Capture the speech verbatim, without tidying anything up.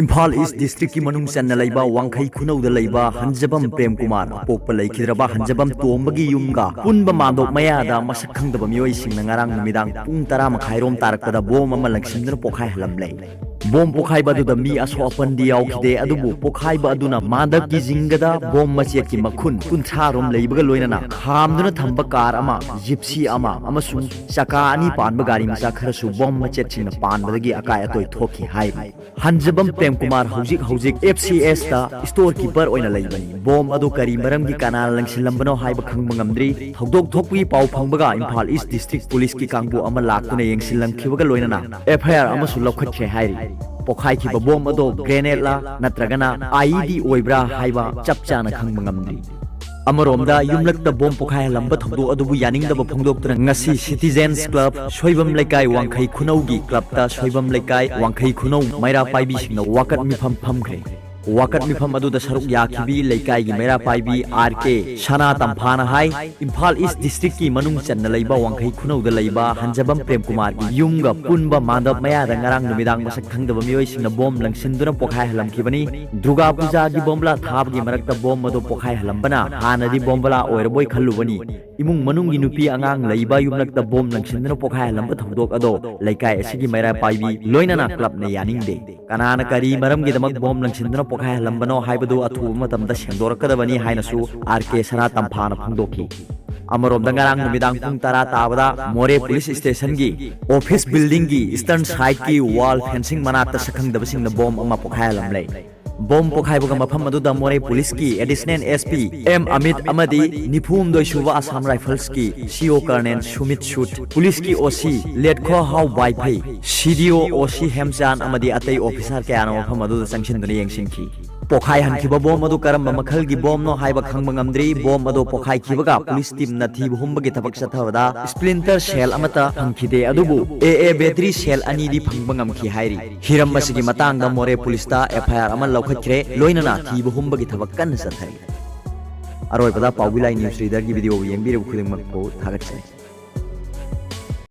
ꯏꯝꯐꯥꯜ ꯏꯁ ꯗꯤꯁꯇ꯭ꯔꯤꯛꯀꯤ ꯃꯅꯨꯡ ꯆꯟꯅ ꯂꯩꯕ ꯋꯥꯡꯈꯩ ꯈꯨꯅꯧꯗ ꯂꯩꯕ ꯍꯟꯖꯕꯝ ꯄ꯭ꯔꯦꯝ ꯀꯨꯃꯥꯔ, ꯑꯄꯣꯛꯄ ꯂꯩꯈꯤꯗ꯭ꯔꯕ ꯍꯟꯖꯕꯝ ꯇꯣꯝꯕꯒꯤ ꯌꯨꯝꯒ ꯄꯨꯟꯕ ꯃꯥꯟꯗꯣꯞ ꯃꯌꯥꯗ ꯃꯁꯛ ꯈꯪꯗꯕ ꯃꯤꯑꯣꯏꯁꯤꯡꯅ ꯉꯔꯥꯡ ꯅꯨꯃꯤꯗꯥꯡ ꯄꯨꯡ ꯇꯔꯥ ꯃꯈꯥꯏꯔꯣꯝ ꯇꯥꯔꯛꯄꯗ ꯕꯣꯝ ꯑꯃ ꯂꯪꯁꯤꯟꯗꯨꯅ ꯄꯣꯈꯥꯏꯍꯜꯂꯝꯂꯦ꯫ ꯕꯣꯝ ꯄꯣꯈꯥꯏꯕ ꯑꯗꯨꯗ ꯃꯤ ꯑꯁꯣꯛ ꯑꯄꯟꯗꯤ ꯌꯥꯎꯈꯤꯗꯦ, ꯑꯗꯨꯕꯨ ꯄꯣꯈꯥꯏꯕ ꯑꯗꯨꯅ ꯃꯥꯟꯗꯞꯀꯤ ꯖꯤꯡꯒꯗ ꯕꯣꯝ ꯃꯆꯦꯠꯀꯤ ꯃꯈꯨꯟ ꯀꯨꯟꯊ꯭ꯔꯥ ꯔꯣꯝ ꯂꯩꯕꯒ ꯂꯣꯏꯅꯅ ꯈꯥꯝꯗꯨꯅ ꯊꯝꯕ ꯀꯥꯔ ꯑꯃ, ꯖꯤꯞꯁꯤ ꯑꯃ ꯑꯃꯁꯨꯡ ꯆꯀꯥ ꯑꯅꯤ ꯄꯥꯟꯕ ꯒꯥꯔꯤ ꯃꯆꯥ ꯈꯔꯁꯨ ꯕꯣꯝ ꯃꯆꯦꯠꯁꯤꯡꯅ ꯄꯥꯟꯕꯗꯒꯤ ꯑꯀꯥꯏ ꯑꯇꯣꯏ ꯊꯣꯛꯈꯤ ꯍꯥꯏꯔꯤ꯫ ꯍꯟꯖꯕꯝ ꯄ꯭ꯔꯦꯝ ꯀꯨꯃꯥꯔ ꯍꯧꯖꯤꯛ ꯍꯧꯖꯤꯛ ꯑꯦꯐ ꯁꯤ ꯑꯦꯁꯇ ꯁ꯭ꯇꯣꯔ ꯀꯤꯄꯔ ꯑꯣꯏꯅ ꯂꯩꯕꯅꯤ꯫ ꯕꯣꯝ ꯑꯗꯨ ꯀꯔꯤ ꯃꯔꯝꯒꯤ ꯀꯅꯥꯅ ꯂꯪꯁꯤꯜꯂꯝꯕꯅꯣ ꯍꯥꯏꯕ ꯈꯪꯕ ꯉꯝꯗ꯭ꯔꯤ꯫ ꯊꯧꯗꯣꯛ ꯊꯣꯛꯄꯒꯤ ꯄꯥꯎ ꯐꯪꯕꯒ ꯏꯝꯐꯥꯜ ꯏꯁ ꯗꯤꯁꯇ꯭ꯔꯤꯛ ꯄꯨꯂꯤꯁꯀꯤ ꯀꯥꯡꯕꯨ ꯑꯃ ꯂꯥꯛꯇꯨꯅ ꯌꯦꯡꯁꯤꯜꯂꯝꯈꯤꯕꯒ ꯂꯣꯏꯅꯅ ꯑꯦꯐ ꯑꯥꯏ ꯑꯥꯔ ꯑꯃꯁꯨ ꯂꯧꯈꯠꯈ꯭ꯔꯦ ꯍꯥꯏꯔꯤ꯫ ꯄꯣꯈꯥꯏꯈꯤꯕ ꯕꯣꯝ ꯑꯗꯣ ꯒ꯭ꯔꯦꯅꯦꯗꯂ ꯅꯠꯇ꯭ꯔꯒꯅ ꯑꯥꯏ ꯏ ꯗꯤ ꯑꯣꯏꯕ꯭ꯔꯥ ꯍꯥꯏꯕ ꯆꯞ ꯆꯥꯅ ꯈꯪꯕ ꯉꯝꯗ꯭ꯔꯤ꯫ ꯑꯃꯔꯣꯝꯗ ꯌꯨꯝꯂꯛꯇ ꯕꯣꯝ ꯄꯣꯈꯥꯏꯍꯜꯂꯝꯕ ꯊꯧꯗꯣꯛ ꯑꯗꯨꯕꯨ ꯌꯥꯅꯤꯡꯗꯕ ꯐꯣꯡꯗꯣꯛꯇꯨꯅ ꯉꯁꯤ ꯁꯤꯇꯤꯖꯦꯟꯁ ꯀ꯭ꯂꯕ, ꯁꯣꯏꯕꯝ ꯂꯩꯀꯥꯏ, ꯋꯥꯡꯈꯩ ꯈꯨꯅꯧꯒꯤ ꯀ꯭ꯂꯕꯇ ꯁꯣꯏꯕꯝ ꯂꯩꯀꯥꯏ, ꯋꯥꯡꯈꯩ ꯈꯨꯅꯧ ꯃꯩꯔꯥ ꯄꯥꯏꯕꯤꯁꯤꯡꯅ ꯋꯥꯀꯠ ꯃꯤꯐꯝ ꯐꯝꯈ꯭ꯔꯦ꯫ ꯋꯥꯀꯠ ꯃꯤꯐꯝ ꯑꯗꯨꯗ ꯁꯔꯨꯛ ꯌꯥꯈꯤꯕꯤ ꯂꯩꯀꯥꯏꯒꯤ ꯃꯩꯔꯥ ꯄꯥꯏꯕꯤ ꯑꯥꯔ ꯀꯦ ꯁꯅꯥ ꯇꯝꯐꯥꯅ ꯍꯥꯏ, ꯏꯝꯐꯥꯜ ꯏꯁ ꯗꯤꯁꯇ꯭ꯔꯤꯛꯀꯤ ꯃꯅꯨꯡ ꯆꯟꯅ ꯂꯩꯕ ꯋꯥꯡꯈꯩ ꯈꯨꯅꯧꯗ ꯂꯩꯕ ꯍꯟꯖꯕꯝ ꯄ꯭ꯔꯦꯝ ꯀꯨꯃꯥꯔꯒꯤ ꯌꯨꯝꯒ ꯄꯨꯟꯕ ꯃꯥꯟꯗꯞ ꯃꯌꯥꯗ ꯉꯔꯥꯡ ꯅꯨꯃꯤꯗꯥꯡ ꯃꯁꯛ ꯈꯪꯗꯕ ꯃꯤꯑꯣꯏꯁꯤꯡꯅ ꯕꯣꯝ ꯂꯪꯁꯤꯟꯗꯨꯅ ꯄꯣꯈꯥꯏꯍꯜꯂꯝꯈꯤꯕꯅꯤ꯫ ꯗꯨꯔꯒꯥ ꯄꯨꯖꯥꯒꯤ ꯕꯣꯝꯕꯂꯥ ꯊꯥꯕꯒꯤ ꯃꯔꯛꯇ ꯕꯣꯝ ꯑꯗꯨ ꯄꯣꯈꯥꯏꯍꯜꯂꯝꯕꯅ ꯍꯥꯟꯅꯗꯤ ꯕꯣꯝꯕꯂꯥ ꯑꯣꯏꯔꯕꯣꯏ ꯈꯜꯂꯨꯕꯅꯤ꯫ ꯏꯃꯨꯡ ꯃꯅꯨꯡꯒꯤ ꯅꯨꯄꯤ ꯑꯉꯥꯡ ꯂꯩꯕ ꯌꯨꯝꯂꯛꯇ ꯕꯣꯝ ꯂꯪꯁꯤꯟꯗꯨꯅ ꯄꯣꯈꯥꯏꯍꯜꯂꯝꯕ ꯊꯧꯗꯣꯛ ꯑꯗꯣ ꯂꯩꯀꯥꯏ ꯑꯁꯤꯒꯤ ꯃꯩꯔꯥ ꯄꯥꯏꯕꯤ ꯂꯣꯏꯅꯅ ꯀ꯭ꯂꯕꯅ ꯌꯥꯅꯤꯡꯗꯦ꯫ ꯀꯅꯥꯅ ꯀꯔꯤ ꯃꯔꯝꯒꯤꯗꯃꯛ ꯕꯣꯝ ꯂꯪꯁꯤꯟꯗꯨꯅ ꯄꯣꯈꯥꯏꯍꯜꯂꯝꯕꯅꯣ ꯍꯥꯏꯕꯗꯨ ꯑꯊꯨꯕ ꯃꯇꯝꯗ ꯁꯦꯡꯗꯣꯔꯛꯀꯗꯕꯅꯤ ꯍꯥꯏꯅꯁꯨ ꯑꯥꯔ ꯀꯦ ꯁꯅꯥ ꯇꯝꯐꯥꯅ ꯐꯣꯡꯗꯣꯛꯈꯤ꯫ ꯑꯃꯔꯣꯝꯗ ꯉꯔꯥꯡ ꯅꯨꯃꯤꯗꯥꯡ ꯄꯨꯡ ꯇꯔꯥ ꯇꯥꯕꯗ ꯃꯣꯔꯦ ꯄꯨꯂꯤꯁ ꯁ꯭ꯇꯦꯁꯟꯒꯤ ꯑꯣꯐꯤꯁ ꯕꯤꯜꯗꯤꯡꯒꯤ ꯏꯁꯇꯔꯟ ꯁꯥꯏꯠꯀꯤ ꯋꯥꯜ ꯐꯦꯟꯁꯤꯡ ꯃꯅꯥꯛꯇ ꯁꯛꯈꯪꯗꯕꯁꯤꯡꯅ ꯕꯣꯝ ꯑꯃ ꯄꯣꯈꯥꯏꯍꯜꯂꯝꯂꯦ꯫ ꯕꯣꯝ ꯄꯣꯈꯥꯏꯕꯒ ꯃꯐꯝ ꯑꯗꯨꯗ ꯃꯣꯔꯦ ꯄꯨꯂꯤꯁꯀꯤ additional S P M Amit ꯑꯃꯗꯤ ꯅꯤꯐꯨ ꯍꯨꯝꯗꯣꯏ ꯁꯨꯕ ꯑꯁꯥꯝ ꯔꯥꯏꯐꯜꯁꯀꯤ ꯁꯤ ꯑꯣ ꯀꯔꯅꯦꯜ ꯁꯨꯃꯤꯠ ꯁꯨꯠ, ꯄꯨꯂꯤꯁꯀꯤ ꯑꯣ ꯁꯤ ꯂꯦꯠꯈꯣ ꯍꯥꯎ ꯕꯥꯏꯐꯩ, ꯁꯤ ꯗꯤ ꯑꯣ ꯑꯣ ꯁꯤ ꯍꯦꯝꯆꯥꯟ ꯑꯃꯗꯤ ꯑꯇꯩ ꯑꯣꯐꯤꯁꯥꯔ ꯀꯌꯥꯅ ꯃꯐꯝ ꯑꯗꯨꯗ ꯆꯪꯁꯤꯟꯗꯨꯅ ꯌꯦꯡꯁꯤꯟꯈꯤ꯫ ꯄꯣꯈꯥꯏꯍꯟꯈꯤꯕ ꯕꯣꯝ ꯑꯗꯨ ꯀꯔꯝꯕ ꯃꯈꯜꯒꯤ ꯕꯣꯝꯅꯣ ꯍꯥꯏꯕ ꯈꯪꯕ ꯉꯝꯗ꯭ꯔꯤ꯫ ꯕꯣꯝ ꯑꯗꯨ ꯄꯣꯈꯥꯏꯈꯤꯕꯒ ꯄꯨꯂꯤꯁ ꯇꯤꯝꯅ ꯊꯤꯕ ꯍꯨꯝꯕꯒꯤ ꯊꯕꯛ ꯆꯠꯊꯕꯗ ꯁ꯭ꯄ꯭ꯂꯤꯟꯇꯔ ꯁꯦꯜ ꯑꯃꯠꯇ ꯐꯪꯈꯤꯗꯦ, ꯑꯗꯨꯕꯨ ꯑꯦ ꯑꯦ ꯕꯦꯇꯔꯤ ꯁꯦꯜ ꯑꯅꯤꯗꯤ ꯐꯪꯕ ꯉꯝꯈꯤ ꯍꯥꯏꯔꯤ꯫ ꯍꯤꯔꯝ ꯑꯁꯤꯒꯤ ꯃꯇꯥꯡꯗ ꯃꯣꯔꯦ ꯄꯨꯂꯤꯁꯇ ꯑꯦꯐ ꯑꯥꯏ ꯑꯥꯔ ꯑꯃ ꯂꯧꯈꯠꯈ꯭ꯔꯦ, ꯂꯣꯏꯅꯅ ꯊꯤꯕ ꯍꯨꯝꯕꯒꯤ ꯊꯕꯛ ꯀꯟꯅ ꯆꯠꯊꯔꯤ꯫ ꯑꯔꯣꯏꯕꯗ ꯄꯥꯎꯕꯤ ꯂꯥꯏ ꯅ꯭ꯌꯨꯁ ꯔꯤꯗꯔꯒꯤ ꯚꯤꯗꯤꯑꯣ ꯌꯦꯡꯕꯤꯔꯤꯕ ꯈꯨꯗꯤꯡꯃꯛꯄꯨ ꯊꯥꯒꯠꯆꯔꯤ꯫